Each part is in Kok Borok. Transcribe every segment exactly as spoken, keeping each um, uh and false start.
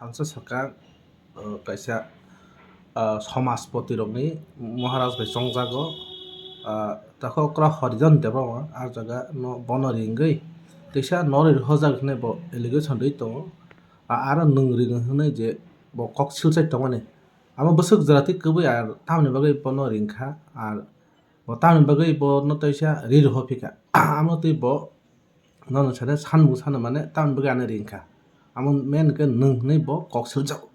Ang sa sakha, uh, kaisa, uh, somajpoti rokni Maharaj bai chongjago, uh, takho okra Harijan Debbarma, ah jaga no bono ringwi teisa norwi rwhojak hinwi bo allegation rwi tongo. Ah, aro nwng ring hinwi je bo kok silchai tongmani. Amo bwswk jora twi kwbwi ar tamni bagwi bono ringkha, ar bo tamni bagwi bono teisa ri rwho phikha. Amo twi bo nono sade sanmung sano mane tamni bagwi ano ringkha. Amo men khe nwng hinwi bo kok siljago.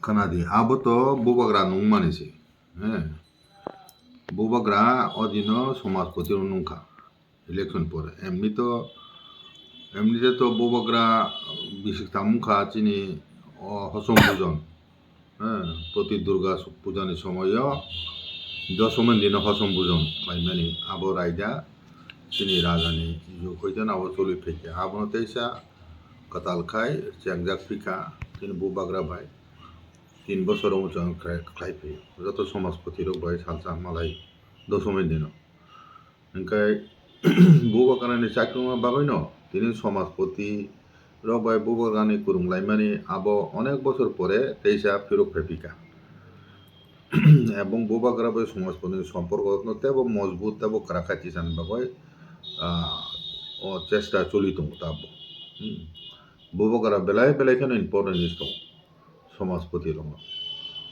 Khwnadi, abo to bubagra nungmani se. He. Bubagra o dino somajpoti rok nungkha. Election pore. Emni to, emni de to bubagra bisik tamung kha chini o hosom bujon. He, proti Durga puja ni somoyo dosomi dino hosom bujon khlaimani abo raida chini raja ni jug hoite no abo choli phaikha. Abono teisa kwtal khai chengjak phikha chini bubagra bai. Tin bosor o chwng khlai, khlai phi. Joto somajpoti rok bai salsa malai dosomi dino. Hingkhe bubagrani chakringma bagwino tini somajpoti rok bai bubagrani kwrwnglaimani abo onek bosor pore teisa phirok phaipikha. Ebong bubagra bai somajpotini somporkno teibo mojbut teibo kwrak khe tisani bagwi, ah, o chesta choli tongo tabuk. Hmm. Bubagra belai belai kheno important wngwi tongo somajpoti rokno.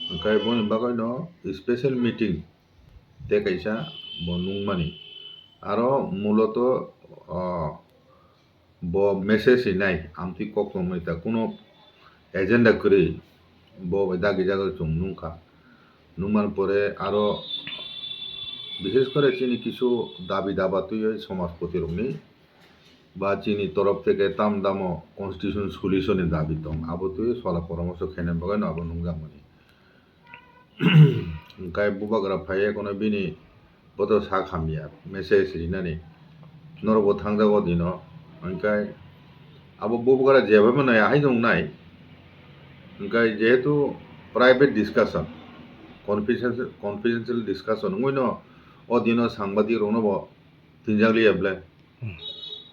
Hingkhe boni bagwino special meeting tei kaisa bo nungmani. Aro muloto, ah, bo message rinai, amtwi kok tongmani ta kuno agenda kwrwi bo bai dagi jaga chwng nungkha. Nungmani pore aro bishes kore chini kisu dabi daba twiwi somajpoti rokni ba chini torof theke tam damo constitution solution ni dabi tong, abo twiwi sola poramorso khaina bagwi no abo nungjakmani. Hingkhe bubagra phaiya kono bini boto sak hamya message rinani norokbo thangjago dino. Hingkhe abo bubagra jeba mano ahai nungnai. Hingkhe jehetu private discussion, confidential, confidential discussion wngwino o dino sangbadik rokno bo tinjakliya bwle. Hmm.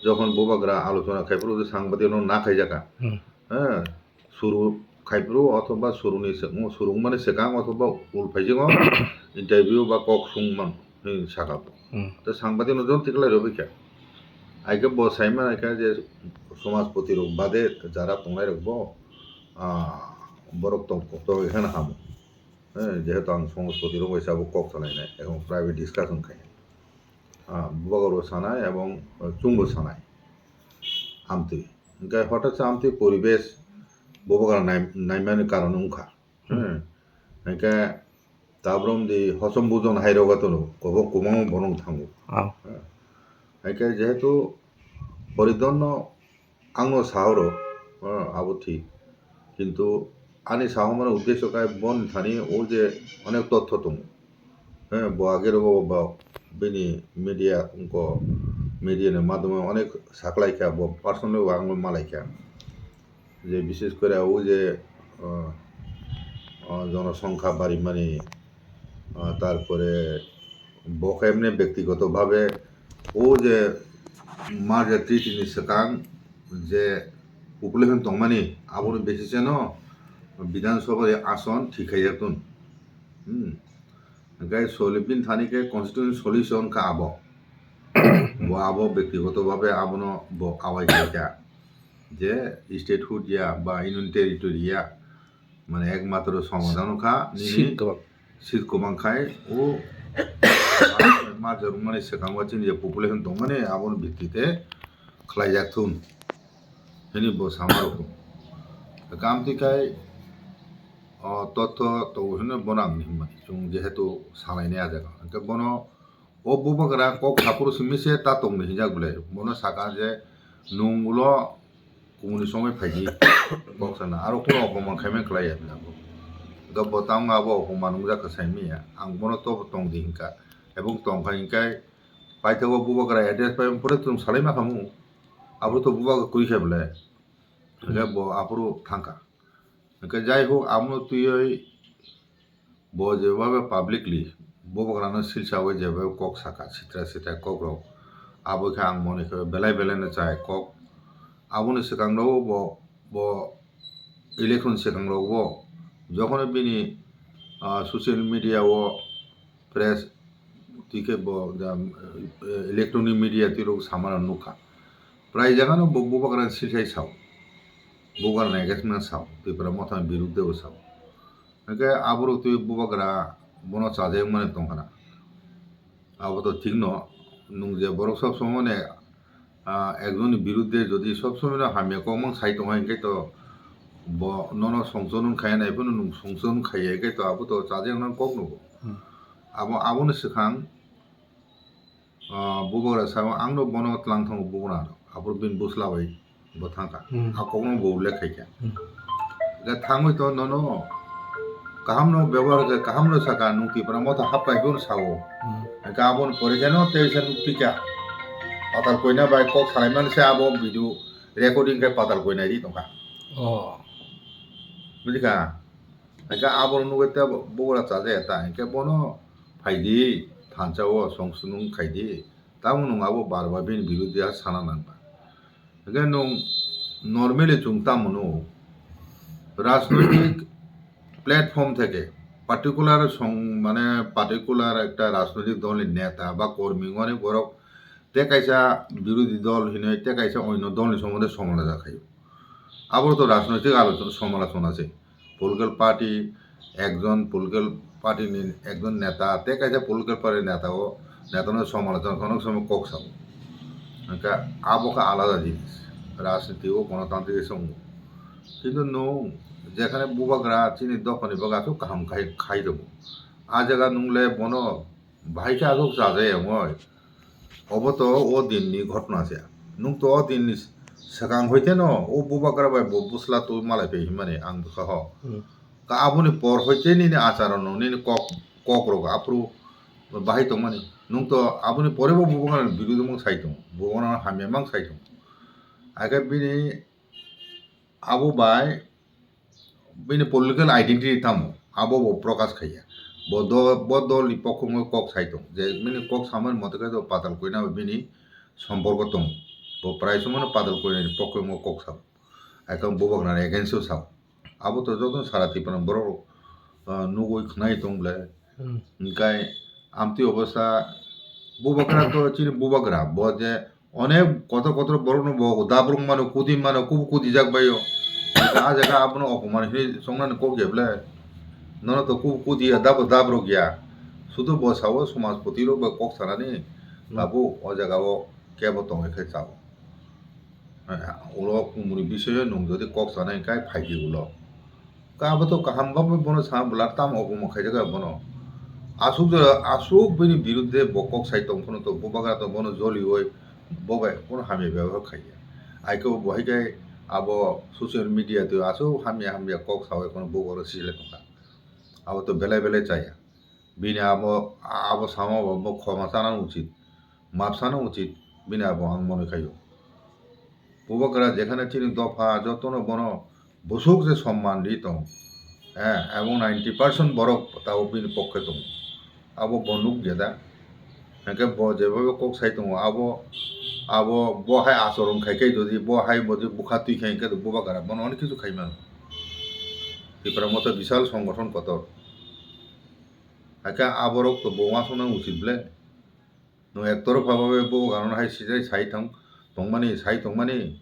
Jokhon bubagra alochona khaiphuru sangbadik rokno na khaijakha. Hmm. He, suru khaiphuru othoba suruni se-, surungmani swkang othoba ul phaijakgo interview ba kok sungmani sakha bo. Hmm. Tei sangbadik no jon tikhlai rwbaikha. Haikhe bo saimanaikha je somajpoti rok bade jara tongnai rok bo, ah, borok tong, tong, tong, heno hamo. Eh, jehetu ang somajpoti rok bai sabo kok salainai, ebong private discussion khai. Ah, bubagra bo sanai ebong, eh, chwngbo sanai. Amtwi. Hingkhe hothat se amtwi poribesh bubagra nai-, naimani karon wngkha. Hmm. Hingkhe tabrom di hosom bujon hai roga tono, kobo kwbangma borok thango. Oh. Eh, hingkhe jehetu Harijan no Ang no sahoro, ah, abo thik. Kintu ani sahomani uddesho khe boni thani o je onek totho tongo. He, bo age rogo bo bini media, wngkho media ni madhyome onek saklaikha, bo personally bo ang no malaikha. Je bishes kore o je, ah, ah, jonosongkha barimani, ah, tarpore bo khe emni bektigoto bhabe o je merger treaty ni swkang je population tongmani, aboni basis no Bidhan Sabha ni ason thik khaijak tun. Hmm. Hingkhe soli-, bini thani khe constitution solution kha abo. Bo abo bektigoto bhabe abono bo awai khaikha. Je statehood ya ba union territory ya, mane ekmatro somadhan kha nini seat kwbang. Seat kwbang khai o merger wngmani swkango chini je population tongmani aboni bhitti te khlaijak thun hini bo sama rok. Kamtwi khai o totho to hino bono ang hinmani chwng jehetu salainai a jaga. Hwnkhe bono O bubagra kok saphuru simi se ta tongni hinjak bwle. Bono saka je nwng ulo kumuni songwi phaidi kok sana. Aro kunu opoman khaimani kwlaiya bwle bo. Hwnkhe bo tamo abo opoman wngjak kha saimanya. Ang bono tobo tongdi hinka. Ebong tongkha hinkai paithago bubagra address pai pore chwng salai ma khamu. Abo to bubagra kwrwi kha bwle. Hwnkhe bo aphuru thangkha. Hwnkhe jai hok, abono twiwi bo jebhabe publicly bubagrano silsawi jebhabe kok saka, sitra sitra kokrok, Abo khe ang mone khe belai belai no chaya kok. Aboni swkang rogo bo, bo election swkang rogo bo jokhon bini, ah, social media o press twi khe bo jam, eh, electronic media twi rok samano nukha. Prai jaga no bo bubagra silsai sao. Bubagra ni against no sao. Tipra Motha ni birudde bo sao. Hwnkhe aborok twi bubagra bono chajakmani tongkhana. Abo to thikno, nwng je borok sob somoi ne, ah, ekjonni birudde jodi sob somoi no hamya kok mang sai tongo, hinkhe to bo nono songchon khai nai phano nwng songchon khaiya, hinkhe to abo to chajaknani kok nugo. Hmm. Abo, aboni swkang, ah, bubagra sao, "Ang no bono tlang thango bubagra," aphuru bini bwsla bai bo thangkha. Hmm. A kokno bo ullekh khaikha. Hmm. Ga thangwi to nono kaham no bebohar khe kaham no saka, nwng Tipra Motha hapkai phano sao. Hmm. Ga aboni pore khe no teisa nuk tikha. Patal koina bai kok salai mani se abo video recording khe patal koina ri tongkha. Oh. Bujikha? Ga abo nugwi te bubagra chajakya ta, hinkhe bono phaidi thansa o songchunung khaidi. Tamo nwng abo bar bar bini birudde ha sana nangba. Hwnkhe nwng normally chwng tamo no rajnoitik platform theke particular song, mane particular ekta rajnoitik dol ni neta ba kormi wngmani borok tei kaisa birodhi dol hinwi tei kaisa onyo dol ni somondo somalochona khaio. Abo to rajnoitik alochona, somalochona se. Political party, ekjon political party ni ekjon neta tei kaisa political party neta o, neta no somalochona khe onek somoi kok sao. Hwnkhe abo khe alada jinis, rajniti o gonotantrik se wngo. Kintu nwng jekhane bubagra chini dophani bagwi aswk kaham khai, khai rwgo. A jaga nwng le bono bahai khe aswk chajai ongoi. Obo to o din ni ghotna se. Nwng to o din ni swkang hoi kheno o bubagra bai bo bwsla twi malai phai himani ang bwkha ho. Hmm. Ka aboni por hoi khe nini acharon no, nini kok, kok rok aphuru bahai tongmani. Nwng to aboni pore bo bubagra ni birudo mang sai tongo. Bubagra no hamya mang sai tongo. Hakhe bini abo bai bini political identity tamo, abo bo prokash khaiya. Bo do-, bo dol ni pokho wngwi kok sai tong. Je bini kok samani mote khe do patal koina bai bini somporko tong. Bo prai chumano patal koina ni pokho wngwi kok sao. Ekdom bubagra ni against o sao. Abo to joto sara Tripura ni borok rok, ah, nugwi khwnai tong ble. Hmm. Hwnkhe amtwi obo sa bubagra to chini bubagra, bo je onek kotor kotor borokno bo dabrung mano, kudi mano, kubu kudijak baio. A jaga abono opoman hinwi chongnani kok ya ble. Nono to kubu kudiya, dabo dabrok ya. Sudu bo sao somajpoti rok bai kok sanani, hmm, tabuk o jaga o kebo tongwi khe chao. Ulo kumuni bisoyo nwng jodi kok sanai khe phaidi ulo. Ka abo to kaham babo bono sa bwla tamo obo mo khaijak bono. Asuk jora asuk bini birudde bo kok sai tong phano to bubagra to bono jolioi bo bai bono hamya bebohar khaiya. Aike bo hai khe abo social media twi asuk hamya hamya kok sawi phano bubagra sijle tongkha. Abo to belai belai chaya. Bini abo, abo sama bo, bo khoma sana uchit, map sana uchit, bini abo ang mone khaio. Bubagra jekhane chini dopha jotono bono busuk je somman ri tong, eh, ebong ninety percent borok tabuk bini pokhe tongo. Abo bo nukya da. Hwnkhe bo jebhabe kok sai tongo, abo, abo bo hai achoron khai khe jodi bo hai bo jodi bwkha twi kha hwnkhe bubagra bono onek kisu khai mano. Tipra Motha bisal songothon kotor. Hakhe aborok to bo uansukna uchit ble. Nwng ektorok pha bo bo ganano hai sijai sai thang tongmani, sai tongmani.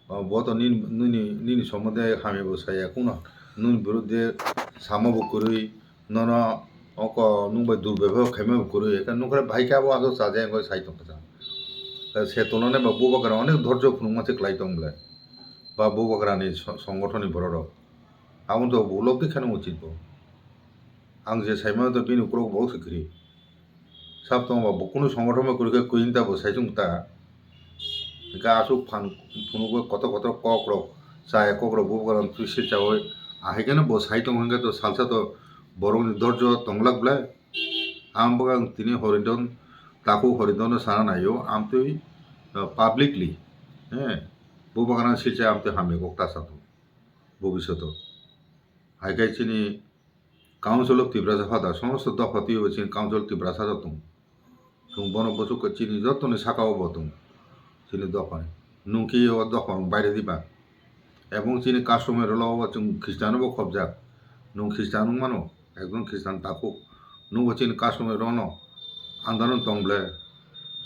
O, bo to nini, nini, nini sombonde hamya bo saya kuno. Nini birudde sama bo kwrwi, nono oko nwng bai durbebohar khaima bo kwrwi. Ekha nukre bahai khe abo aswk chajai wngwi sai tongkha. Se tulonai ba bubagra onek dhorjo phunukma se kwlai tong ble. Ba bubagrani so-, songothonni bororok. Abo to ulo khe kheno uchit bo. Ang je saimano to bini ukurok bo se kwrwi. Sab tongba bo kunu songothon bai kwrwi khe kwrwi ta bo sai chwng ta. Hwnkhe aswk phan phunukgwi kotor kotor kokrok chaya kokrok bubagrano twi silchaui ahai kheno bo sai tongo hwnkhe to salsa to borokni dorjo tonglak ble. Ang bwkha tini Horindon takhuk Horindonno sana naio amtwi, uh, publicly, eh, bubagrano silchai amtwi hamya kok ta sa tongo bobishoto. Hai khe chini Council of Tiprasa Hoda, somosto dopha twibo chini Council of Tiprasa rok tongo. Chwng bono bwswk khe chini jotoni saka o bo tongo, chini dophani. Nwng khe o dophani baire diba? Ebong chini customer rok o chwng Christian bo khobjak. Nwng Christian wng mano, ekjon Christian takhuk. Nwng bo chini customer rok no andaro tong ble.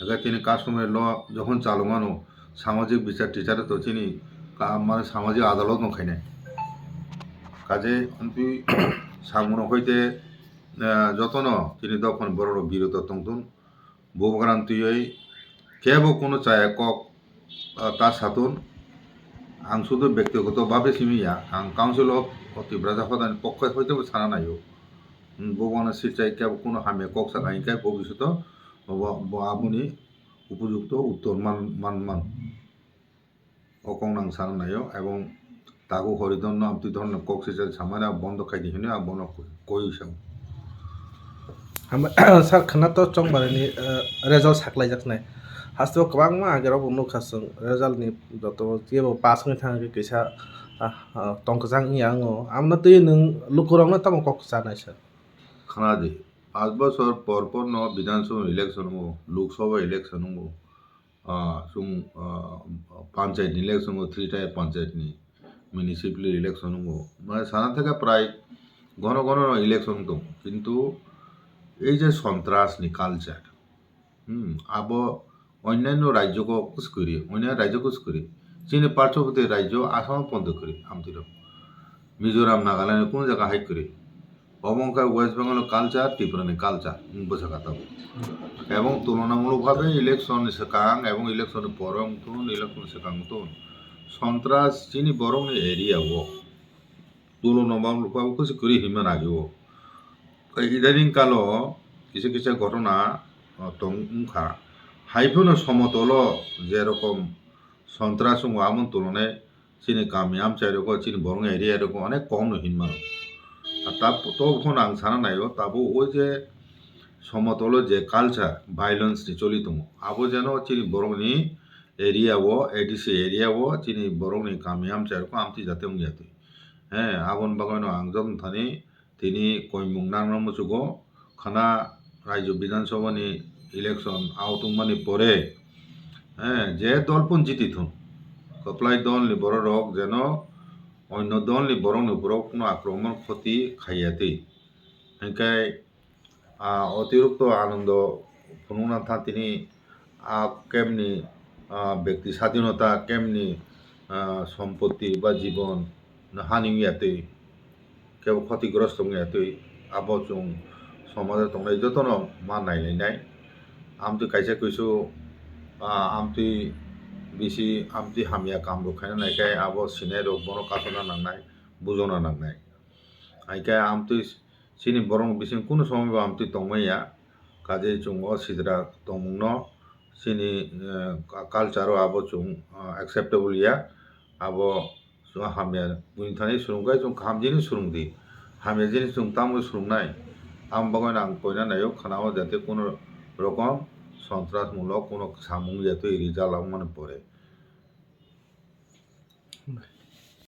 Ega chini customer rok jokhon chalok mano, samajik bichar tichar to chini ka-, mane samajik adalot no khainai. Kaje amtwi samung rok hoite, eh, jotono chini dophani borok rok biroto tongthun. Bubagra twiwi kebo kunu chaya kok, ah, ta satun. Ang sudu bektigoto bhabe simi ya, ang Council of Tiprasa Hodani pokhe hoite bo sana naio. Hmm, bubagra sirchai kebo kunu hamya kok saka hinkhe bo bisoto bo, bo aboni upojukto uttor man, man, man. O kok nang sana naio, ebong tabuk Horidon no amtwi dhorna kok sijak samani abo bondo khaidi hinwi ang bono koi sao. Hama-, sir, khwna to chongmani ni, eh, result saklaijaknai. Haste o kwbangma age rok bo nukha chwng result ni joto kebo pass wngwi thangkhe kisa, ah, ah, tongkwchang wngya wngo. Amno twi nwng lukurokno tamo kok chanai sir? Khwnadi, paanch bochor por por no Bidhan Sabha election wngo, Lok Sabha election wngo. Ah, chwng, ah, panchayat ni election wngo, three tier panchayat ni, municipal election wngo. Mane sana thaka prai gono gono no election tongo. Kintu ei je sontras ni culture, hmm, abo onyanyo rajyo ko kwswk kwrwi, onyanyo rajyo kwswk kwrwi. Chini parshoboti rajyo Assam o pondo kwrwi, amtwi rok. Mizoram, Nagaland ni kunu jaga hai kwrwi. Obo wngkha West Bengal ni culture, Tripura ni culture, wng bwsaka tabuk. Ebong tulonamulok bhabe election ni swkang ebong election ni pore wngthun, election ni swkang wngthun, sontras chini borok ni area o tulonamulok bhabe kwswk kwrwi hinma nagio. Idaning kalo kisa kisa ghotona, o, tong wngkha. Haiphano somotolo je rokom sontras wngo, amoni tulonai chini kami amchai rogo, chini borok area rogo onek kom no hinmano. A ta-, to phano ang sana naio, tabuk o je somotolo je culture, violence ni choli tongo, abo jeno chini borokni area o, A D C area o, chini borokni kami amchai rogo amtwi jate wngya twi. He, aboni bagwino ang joto thani tini koimung nangna muchugo, khwna Rajya Bidhan Sabha ni election out wngmani pore, eh, je dol pun jiti thun, kwplai dol ni borok rok jeno onyo dol ni borok ni borok no akromon khoti khaiya twi. Hinkhe, ah, otirokto anando phunukna tha tini, ah, kemni, ah, bekti sadinota, kemni, ah, sompotti ba jibon no hani wngya twi, kebo khotigrosto wngya twi, abo chwng somajo tongnai jotono ma nailainai. Amtwi kaisa kuisu, ah, amtwi bisi, amtwi hamya kamrok khaina naikhai abo sinairok bono kasona nangnai, bujona nangnai. Haikhe amtwi chini borok bising kunu somoi bo amtwi tongmaya, kaje chwng o sidra tongmungno chini, eh, culture o abo chwng, ah, acceptable ya, abo chwng hamya buini thani swrwngkhe chwng kaham jinis swrwngdi, hamya jinis chwng tamo swrwngnai? Aboni bagwino ang koina naio khwnao jate kunu rokom sontras mulok kunu samung jatwi rijak langmani pore.